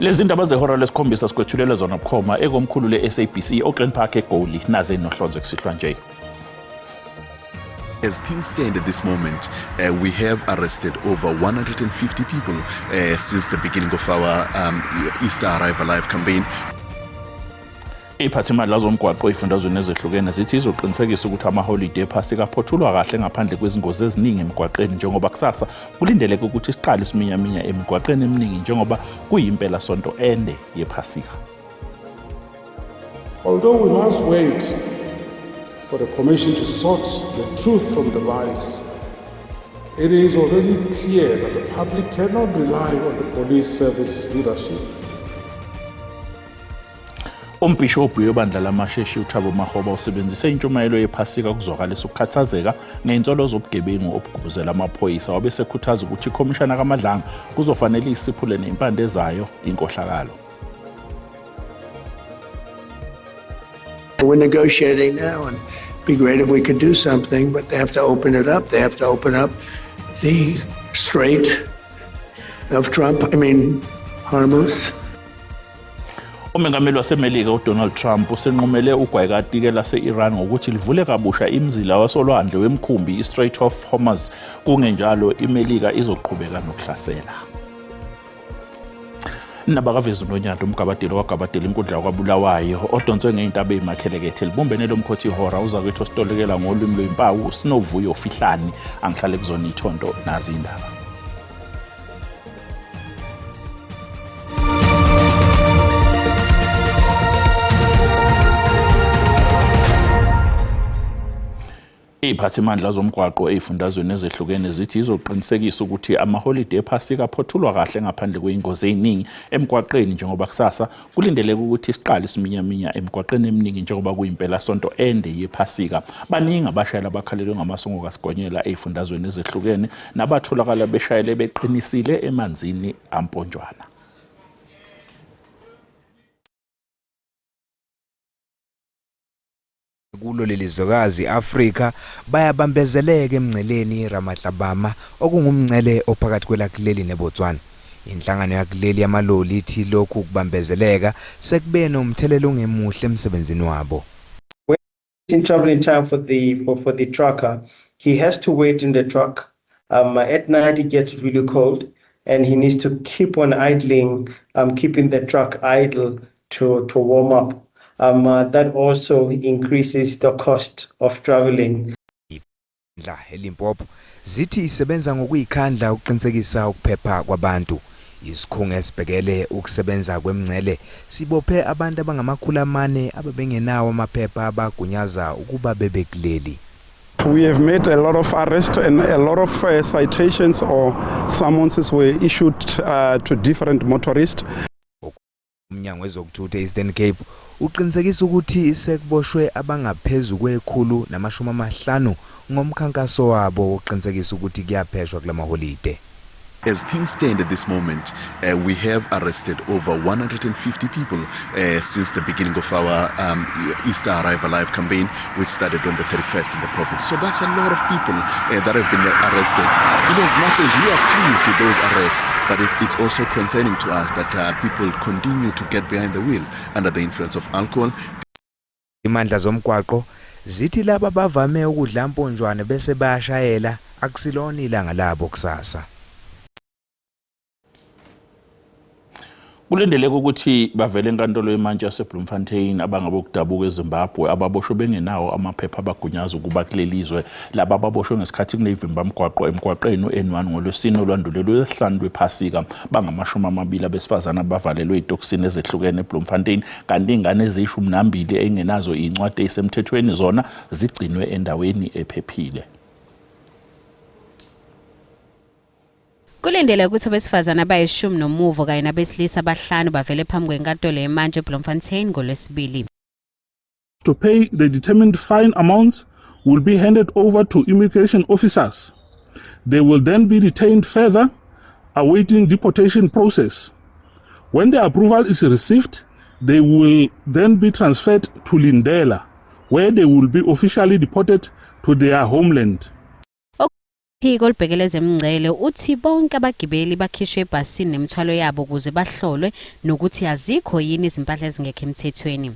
Lezi ndaba zehora lesikhombisa sikwethulela zona bukhoma ekomkhulu le-SABC Auckland Park eGoli naze nohlonze kusihlwa nje. As things stand at this moment, we have arrested over 150 people since the beginning of our Easter Arrive Alive campaign. Iphathimandla zomgwaqo ey'fundazweni ezehlukene zithi izoqinisekisa ukuthi amaholide ephasika aphothulwa kahle ngaphandle kwezingozi eziningi emigwaqeni njengoba kusasa kulindeleke ukuthi siqale isiminyaminya emigwaqeni eminingi njengoba kuyimpela sonto ende yephasika. Although we must wait for the commission to sort the truth from the lies, it is already clear that the public cannot rely on the police service leadership. Umbhishobhi webandla lamasheshi uThabo Makgoba usebenzise intshumayelo yephasika ukuzwakalisa ukukhathazeka ngey'nsolo zobugebengu obugubuzela amaphoyisa wabe esekhuthaza ukuthi ikhomishana kaMadlanga kuzofanele isiphule ney'mpande zayo inkohlakalo. We're negotiating now, and it'd be great if we could do something, but they have to open it up. They have to open up the Strait of Trump, I mean, Hormuz. Umengameli waseMelika uDonald Trump usenqumele ugwayikatike lase-Iran ngokuthi livule kabusha imizila wasolwandle wemkhumbi i-Strait of Hormuz kungenjalo iMelika izoqhubeka nokuhlasela. Nabakavezi uNonyanda umgabadeli wagabadela inkundla kwaBulawayo odonswe ngey'ntaba ey'makhelekethe libumbene lomkhothi ihora uzakwethu ositolekela ngolwimi lwempawu sinovuyo fihlani angihlale kuzona ithonto nazi indaba. Iy'phathimandla zomgwaqo ey'fundazweni ezehlukene zithi izoqinisekisa ukuthi amaholide ephasika aphothulwa kahle ngaphandle kwey'ngozi ey'ningi emgwaqeni njengoba kusasa kulindeleke ukuthi siqale isiminyaminya emigwaqeni eminingi njengoba kuyimpelasonto ende yephasika. Baningi abashayeli abakhalelwe ngamasongo kaSigonyela ey'fundazweni ezehlukene nabatholakala beshayele beqinisile emanzini amponjwana. Kulo leli zwekazi i-Afrika bayabambezeleka emngceleni iRamatlabama okungumngcele ophakathi kwelakuleli neBotswana. Inhlangano yakuleli yamaloli ithi lokhu kubambezeleka sekube nomthelela ongemuhle emsebenzini wabo. In traveling time for the trucker, he has to wait in the truck. At night it gets really cold and he needs to keep on idling, keeping the truck idle to warm up. That also increases the cost of traveling. Ndla eLimpopo zithi isebenza ngokuyikhandla ukuqinisekisa ukuphepha kwabantu. Isikhungo esibhekele ukusebenza kwemngcele sibophe abantu abangama-400 ababengenawo amaphepha abagunyaza ukuba bebe kuleli. We have made a lot of arrests and a lot of citations or summonses were issued to different motorists. Umnyango wezokuthutha e-Eastern Cape uqinisekisa ukuthi sekuboshwe abangaphezu kwe-150 ngomkhankaso wabo wokuqinisekisa ukuthi kuyapheshwa kulamaholide. As things stand at this moment, we have arrested over 150 people since the beginning of our Easter Arrive Alive campaign, which started on the 31st in the province. So that's a lot of people that have been arrested. In as much as we are pleased with those arrests, but it's also concerning to us that people continue to get behind the wheel under the influence of alcohol. Imandla zomgwaqo zithi laba bavame ukudla mponjwane bese bayashayela akusilona ilanga labo kusasa. Kulindeleke ukuthi bavele enkantolo yemantshi yaseBloemfontein abangabokudabuka eZimbabwe ababoshwe bengenawo amaphepha abagunyaza ukuba kuleli zwe. Laba ababoshwe ngesikhathi kunevimbamgwaqo emgwaqeni u-N1 ngoLwesine olwandulelwe lwesihlanu lwePhasika bangama-20 abesifazane abavalelwe ey'tokisini ezehlukene eBloemfontein kanti iy'ngane eziyi-12 ey'ngenazo iy'ncwadi ey'semthethweni zona zigcinwe endaweni ephephile. Kulindeleke ukuthi abesifazane abayishumi nomuvo kanye nabesilisa abahlanu bavele phambi kwenkantolo yemantshi eBloemfontein ngoLwesibili. To pay the determined fine amounts will be handed over to immigration officers. They will then be detained further, awaiting deportation process. When the approval is received, they will then be transferred to Lindela, where they will be officially deported to their homeland. Uphiko olubhekele ezemingcele uthi bonke abagibeli bakhishwe ebhasini nemithwalo yabo ukuze bahlolwe nokuthi azikho yini izimpahla ezingekho emthethweni.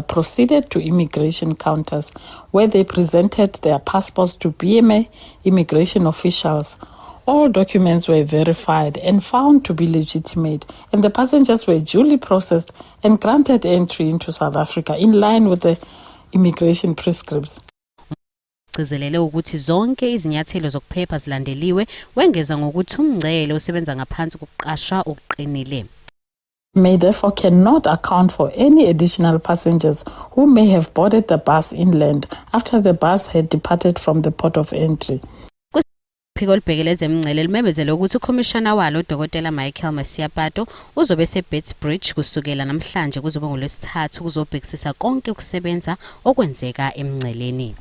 Proceeded to immigration counters where they presented their passports to BMA immigration officials. All documents were verified and found to be legitimate, and the passengers were duly processed and granted entry into South Africa in line with the immigration prescripts. Ugcizelele ukuthi zonke izinyathelo zokuphepha zilandeliwe, wengeza ngokuthi umngcele usebenza ngaphansi kokuqashwa okuqinile. May therefore cannot account for any additional passengers who may have boarded the bus inland after the bus had departed from the port of entry. Uphiko olubhekele ezemingcele limemezele ukuthi ukhomishana walo uDokotela Michael Masiapato uzobe eseBeitbridge kusukela namhlanje kuzobe ngolwesithathu ukuzobhekisisa konke ukusebenza okwenzeka emngceleni.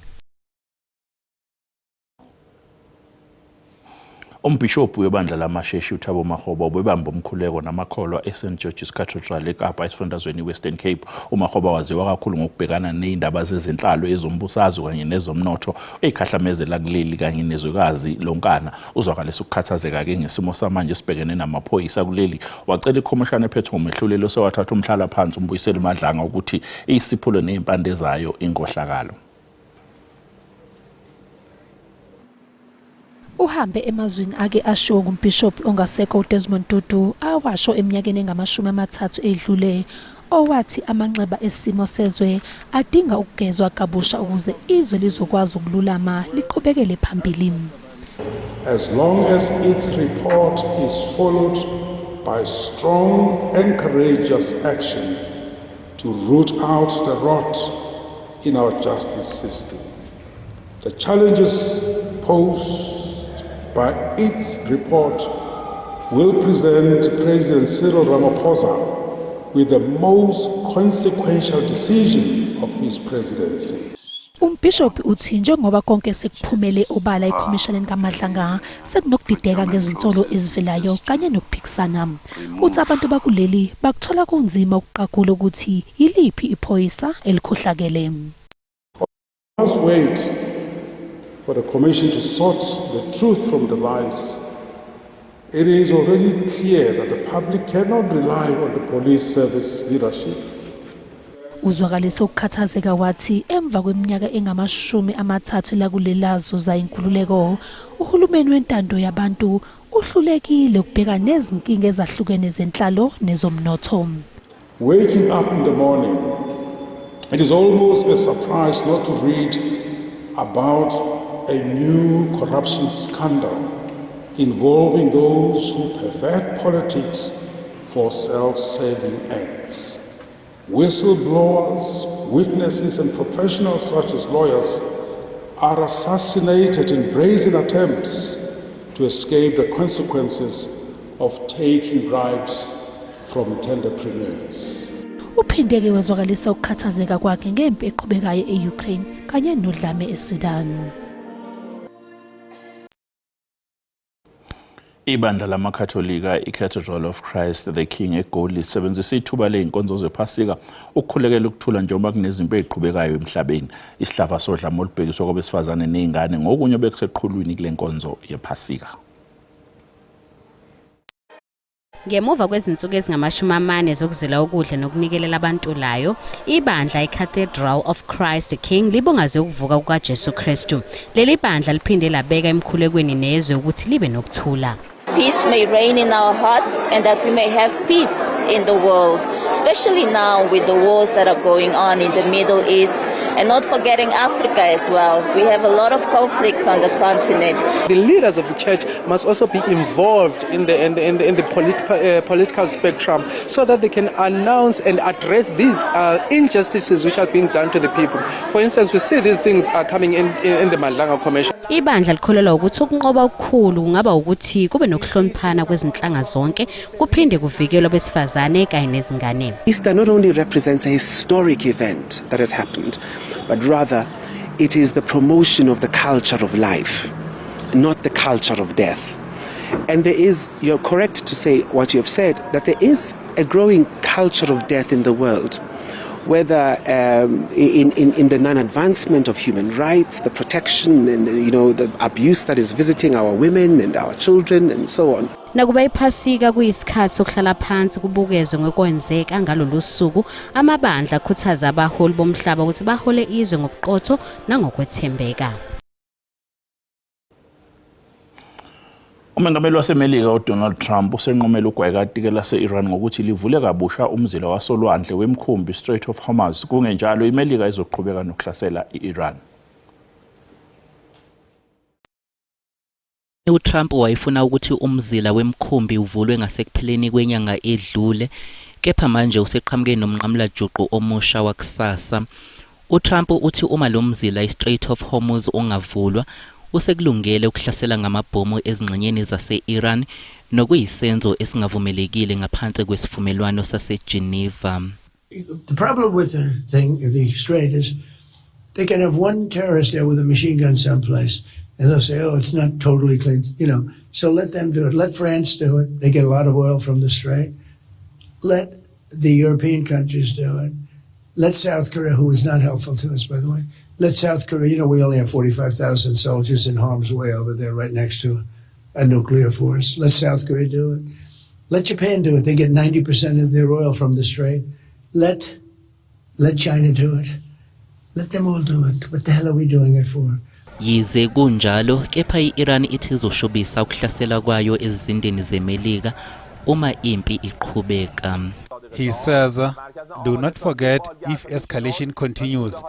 Umbhishobhi webandla lamaSheshi uThabo Makgoba ubebamba umkhuleko namakholwa eSt George's Cathedral eKapa esifundazweni iWestern Cape. UMakgoba waziwa kakhulu ngokubhekana nezindaba zezenhlalo, ezombusazwe kanye nezomnotho ezikhahlamezela kuleli kanye nezwekazi lonkana. Uzwakalisa ukukhathazeka-ke ngesimo samanje esibhekene namaphoyisa kuleli. Wacela ikhomishana ephethwe ngumehluleli osewathatha umhlalaphansi uMbuyiseli Madlanga ukuthi iyisiphule nezimpande zayo inkohlakalo. Uhambe emazwini ake ashiwo nguMbhishobhi ongasekho uDesmond Tutu awasho eminyakeni engamashumi amathathu edlule owathi amanxeba esimo sezwe adinga ukugezwa kabusha ukuze izwe lizokwazi ukululama liqhubekele phambili. As long as its report is followed by strong and courageous action to root out the rot in our justice system. The challenges posed by its report will present President Cyril Ramaphosa with the most consequential decision of his presidency. Umbhishobhi uthi njengoba konke sekuphumele obala ekhomishaneni kaMadlanga sekunokudideka ngezinsolo ezivelayo kanye nokuphikisana. Uthi abantu bakuleli bakuthola kunzima ukuqagula ukuthi yiliphi iphoyisa elikhohlakele. Must wait for the Commission to sort the truth from the lies. It is already clear that the public cannot rely on the police service leadership. Uzwakalise ukukhathazeka wathi emva kweminyaka engamashumi amathathu lakuleli lazuza inkululeko uhulumeni wentando yabantu uhlulekile ukubheka nezinkinga ezahlukene zenhlalo nezomnotho. Waking up in the morning, it is almost a surprise not to read about a new corruption scandal involving those who pervert politics for self serving ends. Whistleblowers, witnesses, and professionals such as lawyers are assassinated in brazen attempts to escape the consequences of taking bribes from tenderpreneurs. Uphinde-ke wezwakalisa ukukhathazeka kwakhe ngempi eqhubekayo e-Ukraine kanye nodlame eSudan. Ibandla lamaKatholika i-Cathedral of Christ the King eGoli lisebenzisa ithuba ley'nkonzo zephasika ukukhulekela ukuthula njengoba kunezimpi ey'qhubekayo emhlabeni. Isihlava sodlame olubhekiswa kwabesifazane ney'ngane ngokunye obekuseqhulwini kule nkonzo yephasika. Ngemuva kwezinsuku ezingamashumi amane zokuzila ukudla nokunikelela abantulayo, ibandla i-Cathedral of Christ the King libungaze ukuvuka kukaJesu Kristu. Leli bandla liphinde labeka emkhulekweni nezwe ukuthi libe nokuthula. Peace may reign in our hearts and that we may have peace in the world, especially now with the wars that are going on in the Middle East and not forgetting Africa as well. We have a lot of conflicts on the continent. The leaders of the church must also be involved in the political spectrum so that they can announce and address these injustices which are being done to the people. For instance, we see these things are coming in the Madlanga Commission. Ibandla likholelwa ukuthi ukunqoba okukhulu kungaba ukuthi kube nokuhloniphana kwezinhlanga zonke kuphinde kuvikelwe abesifazane kanye nezingane. Easter not only represents a historic event that has happened, but rather it is the promotion of the culture of life, not the culture of death. And there is, you're correct to say what you have said, that there is a growing culture of death in the world. whether in the non-advancement of human rights, the protection and the abuse that is visiting our women and our children and so on. Nakuba iPhasika kuyisikhathi sokuhlala phansi kubukezwe ngokwenzeka ngalolu suku, amabandla akhuthaza abaholi bomhlaba ukuthi bahole izwe ngobuqotho nangokwethembeka. Umengameli waseMelika uDonald Trump usenqumele ugwayi lase-Iran ngokuthi livule kabusha umzila wasolwandle wemikhumbi Strait of Hormuz, kungenjalo iMelika izoqhubeka nokuhlasela i-Iran. UTrump wayefuna ukuthi umzila wemikhumbi uvulwe ngasekupheleni kwenyanga edlule, kepha manje useqhamuke nomnqamulajuqu omusha wakusasa. UTrump uthi uma lo mzila i-Strait of Hormuz ungavulwa, usekulungele ukuhlasela ngamabhomu ezingxenyeni zase-Iran, nokuyisenzo esingavumelekile ngaphansi kwesivumelwano saseGeneva. The problem with the thing, the strait, is they can have one terrorist there with a machine gun someplace, and they'll say, "Oh, it's not totally clean." So let them do it. Let France do it. They get a lot of oil from the strait. Let the European countries do it. Let South Korea, who is not helpful to us, by the way, let South Korea, we only have 45,000 soldiers in harm's way over there right next to a nuclear force. Let South Korea do it. Let Japan do it. They get 90% of their oil from the strait. Let China do it. Let them all do it. What the hell are we doing it for? Yize kunjalo, kepha i-Iran ithi izoshubisa ukuhlasela kwayo ezizindeni zeMelika uma impi iqhubeka. He says, do not forget, if escalation continues,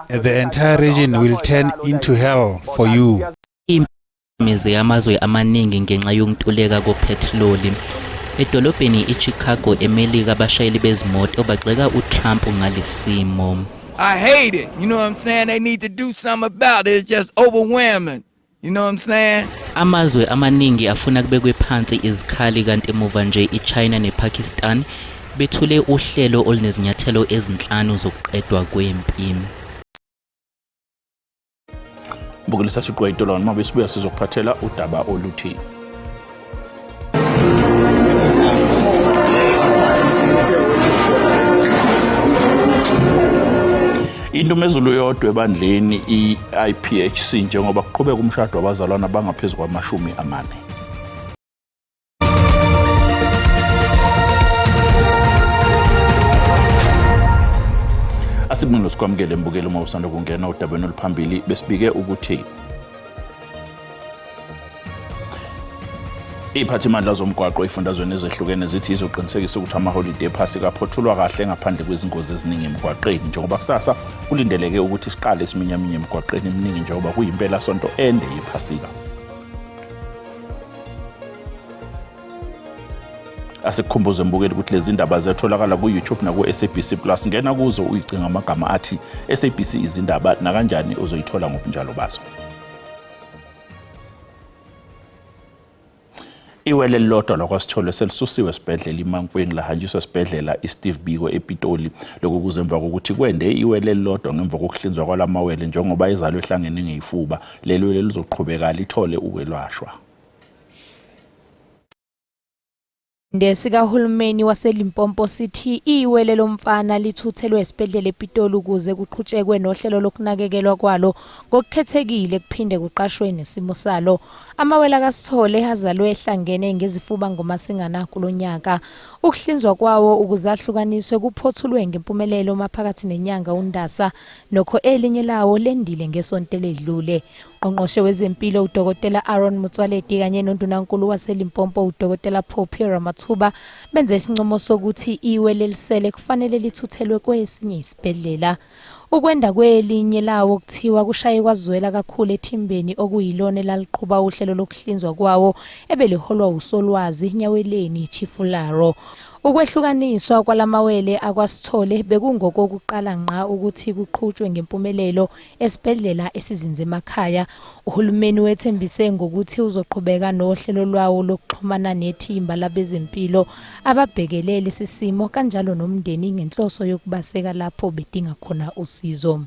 the entire region will turn into hell for you. Impi yamazwe amaningi ngenxa yokuntuleka kophethiloli. Edolobheni iChicago eMelika, abashayeli bezimoto bagxeka uTrump ngalesimo. I hate it. You know what I'm saying? They need to do something about it. It's just overwhelming. You know what I'm saying? Amazwe amaningi afuna kubekwe phansi izikhali, kanti emuva nje iChina nePakistan bethule uhlelo olunezinyathelo ezinhlanu zokuqedwa kwempi. Mbukeli, sathi qwayitolwana uma besibuya sizokuphathela udaba oluthi indumezulu yodwa ebandleni i-IPHC njengoba kuqhubeka umshado wabazalwana bangaphezu kwama-40. Asibungelo sikwamukele mbukeli uma usanda kungena udabeni oluphambili. Besibike ukuthi iy'phathimandla zomgwaqo ey'fundazweni ezehlukene zithi izoqinisekisa ukuthi amaholide ephasika aphothulwa kahle ngaphandle kwezingozi eziningi emgwaqeni, njengoba kusasa kulindeleke ukuthi siqale isiminyaminya emgwaqeni eminingi njengoba kuyimpelasonto ende yephasika. Asikukhumbuze mbukeli ukuthi lezi ndaba ziyatholakala ku-YouTube naku-SABC Plus. Ngena kuzo uyicinga amagama athi SABC Izindaba, nakanjani uzoyithola ngobunjalo bazo. Iwele elilodwa lakwaSithole selisusiwe esibhedlela iMankweng lahanjiswa esibhedlela iSteve Biko ePitoli. Lokhu kuze emva kokuthi kwende iwele elilodwa ngemva kokuhlinzwa kwalamawele njengoba izalwe ehlangene ngeyifuba. Leli wele lizoqhubeka lithole ukwelashwa. Sikahulumeni waseLimpopo sithi iwele lomfana lithuthelwe esibhedlela ePitoli ukuze kuqhutshekwe nohlelo lokunakekelwa kwalo ngokukhethekile, kuphinde kuqashwe nesimo salo. Amawele akaSithole azalwe ehlangene ngezifuba ngoMasingana kulonyaka. Ukuhlinzwa kwawo ukuze ahlukaniswe kuphothulwe ngempumelelo maphakathi nenyanga uNdasa, nokho elinye lawo lendile ngesonto eledlule. Ungqongqoshe wezempilo uDokotela Aaron Motsoaledi kanye noNdunankulu waseLimpopo uDokotela Phophi Ramathuba benze isincomo sokuthi iwele lisele kufanele lithuthelwe kwesinye isibhedlela. Ukwenda kwelinye lawo kuthiwa kushaye kwazwela kakhulu ethimbeni okuyilona elaliqhuba uhlelo lokuhlinzwa kwawo ebeliholwa uSolwazi Nyaweleni Tshifularo. Ukwehlukaniswa kwalamawele akwaSithole bekungokokuqala ngqa ukuthi kuqhutshwe ngempumelelo esibhedlela esizinze emakhaya. Uhulumeni wethembise ngokuthi uzoqhubeka nohlelo lwawo lokuxhumana nethimba labezempilo ababhekele lesi simo kanjalo nomndeni ngenhloso yokubaseka lapho bedinga khona usizo.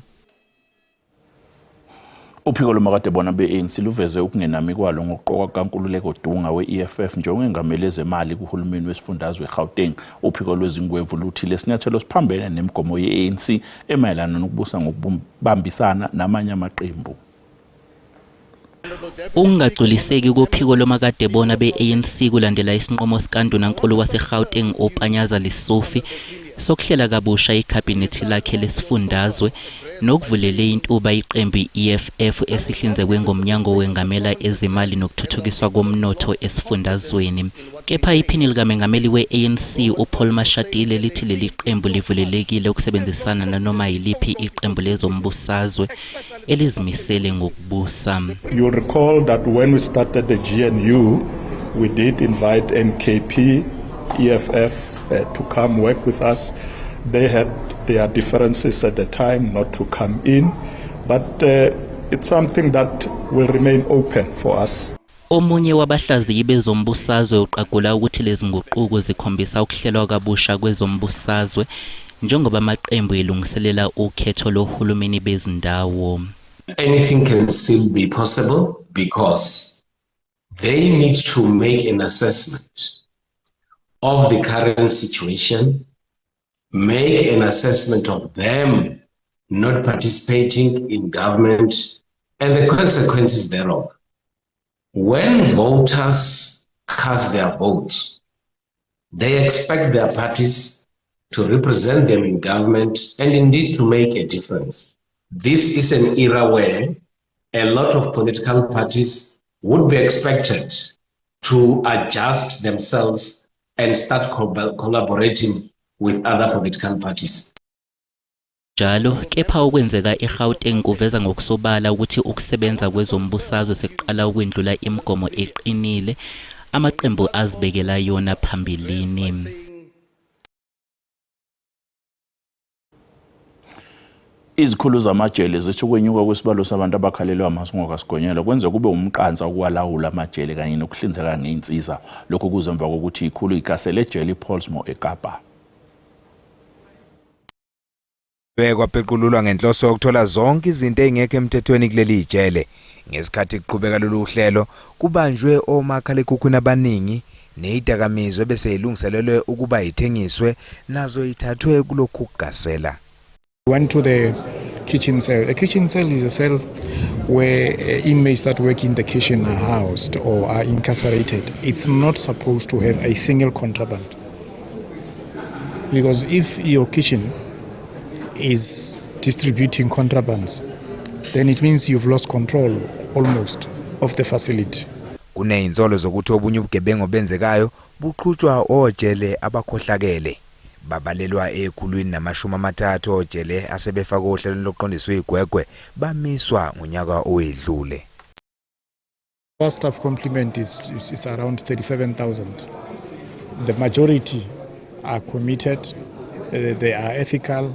Uphiko lomakadebona be-ANC luveze ukungenami kwalo ngokuqokwa kukaNkululeko Dunga we-EFF njengomengameli ezemali kuhulumeni wesifundazwe eGauteng. Uphiko lwezingwevu luthi lesinyathelo siphambene nemigomo ye-ANC emayelana nokubusa ngokubambisana namanye amaqembu. Ukungagculiseki kophiko lomakadebona be-ANC kulandela isinqumo sikaNdunankulu waseGauteng uPanyaza Lesufi sokuhlela kabusha ikhabhinethi lakhe lesifundazwe nokuvulele intuba iqembu i-EFF esihlinzekwe ngomnyango wengamela ezimali nokuthuthukiswa komnotho esifundazweni. Kepha iphini likamengameli we-ANC uPaul Mashatile lithi leli qembu livulelekile ukusebenzisana nanoma yiliphi iqembu lezombusazwe elizimisele ngokubusa. You'll recall that when we started the GNU, we did invite MKP, EFF to come work with us. They had their differences at the time not to come in, but it's something that will remain open for us. Omunye wabahlaziyi bezombusazwe uqagula ukuthi lezi nguquko zikhombisa ukuhlelwa kabusha kwezombusazwe njengoba amaqembu elungiselela ukhetho lohulumeni bezindawo. Anything can still be possible because they need to make an assessment of the current situation, make an assessment of them not participating in government and the consequences thereof. When voters cast their votes, they expect their parties to represent them in government and indeed to make a difference. This is an era where a lot of political parties would be expected to adjust themselves and start collaborating with other political parties. Njalo kepha okwenzeka eGauteng kuveza ngokusobala ukuthi ukusebenza kwezombusazwe sekuqala ukwendlula imigomo eqinile amaqembu azibekela yona phambilini. Izikhulu zamajele zithi ukwenyuka kwesibalo sabantu abakhalelwe amasungo kaSigonyela kwenze kube umqansa ukuwalawula amajele kanye nokuhlinzeka ngey'nsiza. Lokhu kuze emva kokuthi ikhulu igasele ejele iPollsmoor eKapa. Kwapheqululwa ngenhloso yokuthola zonke izinto ezingekho emthethweni kuleli jele. Ngesikhathi kuqhubeka lolu hlelo kubanjwe omakhalekhukhwini abaningi nezidakamizwa bese ilungiselelwe ukuba ithengiswe nazo ithathwe kulokhu kugasela. Went to the kitchen cell. A kitchen cell is a cell where inmates that work in the kitchen are housed or are incarcerated. It's not supposed to have a single contraband. Because if your kitchen is distributing contrabands, then it means you've lost control almost of the facility. Kunezinsolo zokuthi obunye ubugebengu obenzekayo buqhutshwa ojele abakhohlakele. Babalelwa e130 ojele asebefakwe ohlelweni lokuqondiswa igwegwe bamiswa ngonyaka owedlule. Our staff complement is around 37,000. The majority are committed, they are ethical,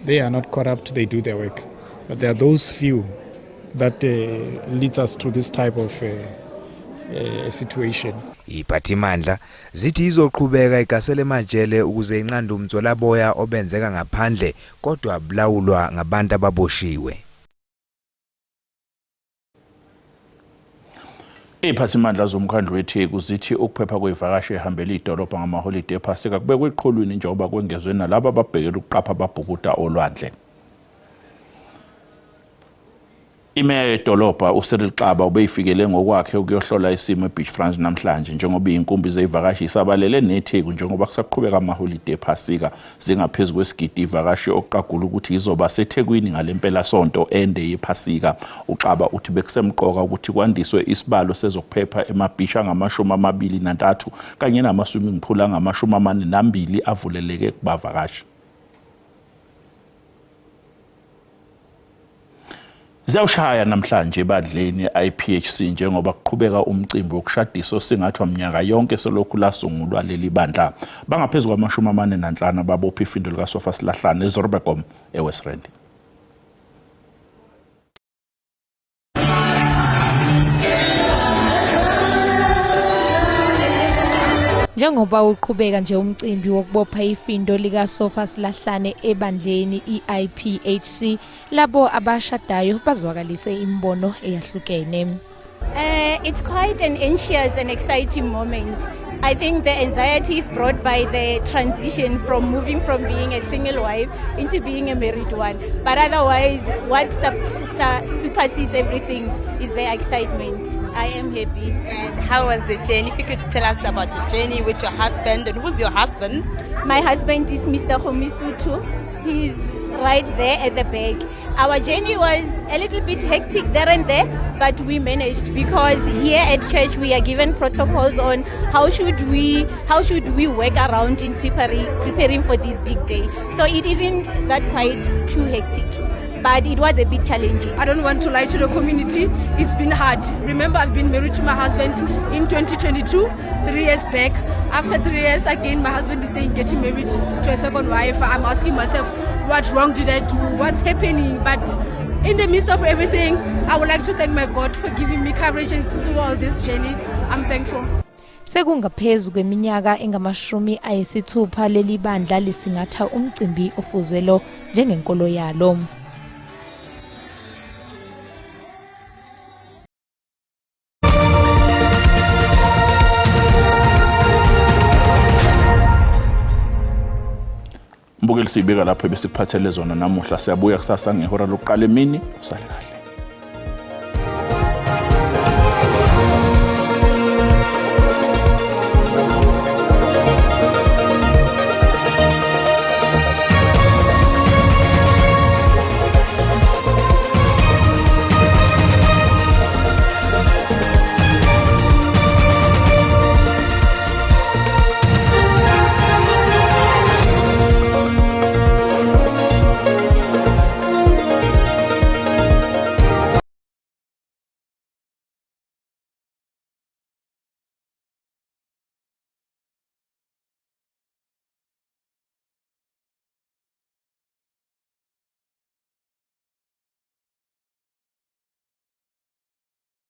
they are not corrupt, they do their work. But there are those few that leads us to this type of situation. Iphathimandla zithi izoqhubeka igasele emajele ukuze inqande umnswelaboya obenzeka ngaphandle kodwa bulawulwa ngabantu ababoshiwe. Iy'phathimandla zomkhandlu weTheku zithi ukuphepha kwey'vakashi ehambela idolobha ngamaholide ephasika kubekwe eqhulwini njengoba kwengezwe nalabo ababhekele ukuqapha ababhukuda olwandle. Imeya yedolobha uCyril Xaba ubeyifikele ngokwakhe ukuyohlola isimo eBeachfront namhlanje njengoba iy'nkumbi zey'vakashi isabalele neTheku njengoba kusaqhubeka amaholide ephasika. Zingaphezu kwesigidi ivakashi okuqagula ukuthi izoba seThekwini ngale mpelasonto ende yephasika. UXaba uthi bekusemqoka ukuthi kwandiswe isibalo sezokuphepha emabhishi angama-23 kanye nama-swimming pool angama-42 avuleleke kubavakashi. Ziyawushaya namhlanje ebandleni IPHC njengoba kuqhubeka umcimbi wokushadisa osingathwa minyaka yonke selokhu lasungulwa leli bandla. Bangaphezu kwama-45 babopha ifindo likaSofa Silahlane eZorbegom eWest Rand. Njengoba uqhubeka nje umcimbi wokubopha ifindo likasofa silahlane ebandleni i-IPHC, labo abashadayo bazwakalise imibono eyahlukene. It's quite an anxious and exciting moment. I think the anxiety is brought by the transition from moving from being a single wife into being a married one. But otherwise, what supersedes everything is the excitement. I am happy. And how was the journey? If you could tell us about the journey with your husband, and who's your husband? My husband is Mr. Homisutu. He's right there at the back. Our journey was a little bit hectic there and there, but we managed because here at church we are given protocols on how should we work around in preparing for this big day. So it isn't that quite too hectic, but it was a bit challenging. I don't want to lie to the community. It's been hard. Remember, I've been married to my husband in 2022, 3 years back. After 3 years, again, my husband is saying getting married to a second wife. I'm asking myself, what wrong did I do? What's happening? But in the midst of everything, I would like to thank my God for giving me courage and through all this journey. I'm thankful. Sekungaphezu kweminyaka engama-60 leli bandla lisingatha umcimbi ofuze lo njengenkolo yalo. Mbukeli, siyibeka lapho besikuphathele zona namuhla. Siyabuya kusasa ngehora lokuqala emini. Usale kahle.